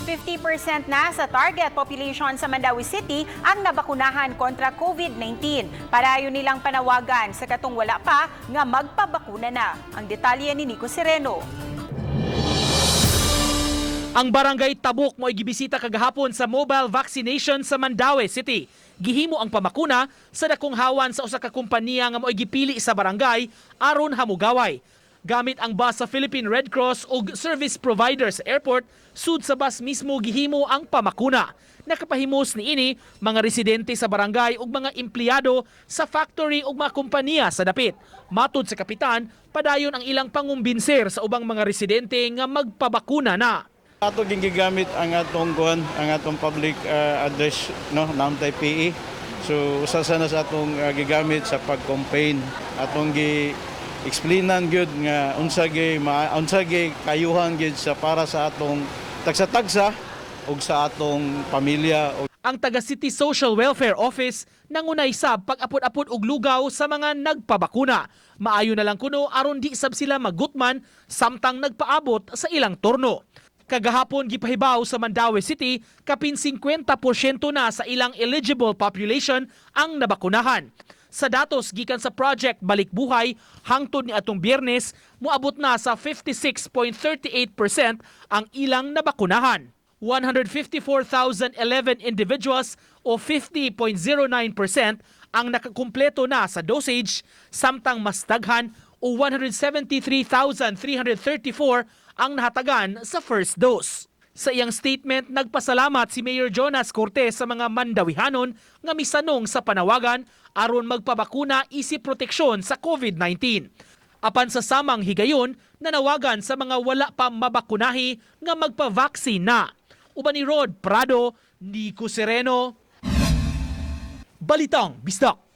50% na sa target population sa Mandaue City ang nabakunahan kontra COVID-19. Padayon nilang panawagan sa katong wala pa nga magpabakuna na. Ang detalye ni Nico Sereno. Ang Barangay Tabuk mo'y gibisita kagahapon sa mobile vaccination sa Mandaue City. Gihimo ang pamakuna sa dakong hawan sa usa ka kompanya nga mo'y gipili sa barangay aron hamugaway. Gamit ang bus sa Philippine Red Cross ug service provider sa airport, sud sa bus mismo gihimo ang pamakuna. Nakapahimos niini mga residente sa barangay ug mga empleyado sa factory ug mga kompanya sa dapit. Matud sa kapitan, padayon ang ilang pangumbinser sa ubang mga residente nga magpabakuna na. Ato ging gigamit ang atong kuan, ang atong public address, no, naa man tay PA. So usa sa na sa atong gigamit sa pag-campaign. Atong gi explainan gyud nga unsa gi kayuhan gyud sa para sa atong tagsa-tagsa ug sa atong pamilya. Ang taga City Social Welfare Office nangunay sab pag-apod-apod og lugaw sa mga nagpabakuna. Maayo na lang kuno aron di sab sila magutman samtang nagpaabot sa ilang turno. Kagahapon, gipahibaw sa Mandaue City, kapin 50% na sa ilang eligible population ang nabakunahan. Sa datos gikan sa Project Balik Buhay, hangtod ni atong Biyernes, moabot na sa 56.38% ang ilang nabakunahan. 154,011 individuals o 50.09% ang nakakumpleto na sa dosage, samtang mas daghan o 173,334 ang nahatagan sa first dose. Sa iyang statement, nagpasalamat si Mayor Jonas Cortes sa mga Mandawihanon nga misanong sa panawagan aron magpabakuna isip proteksyon sa COVID-19. Apan sa samang higayon, nanawagan sa mga wala pa mabakunahi nga magpa-vaccine na. Uban ni Rod Prado, Nico Sereno, Balitang Bisdak.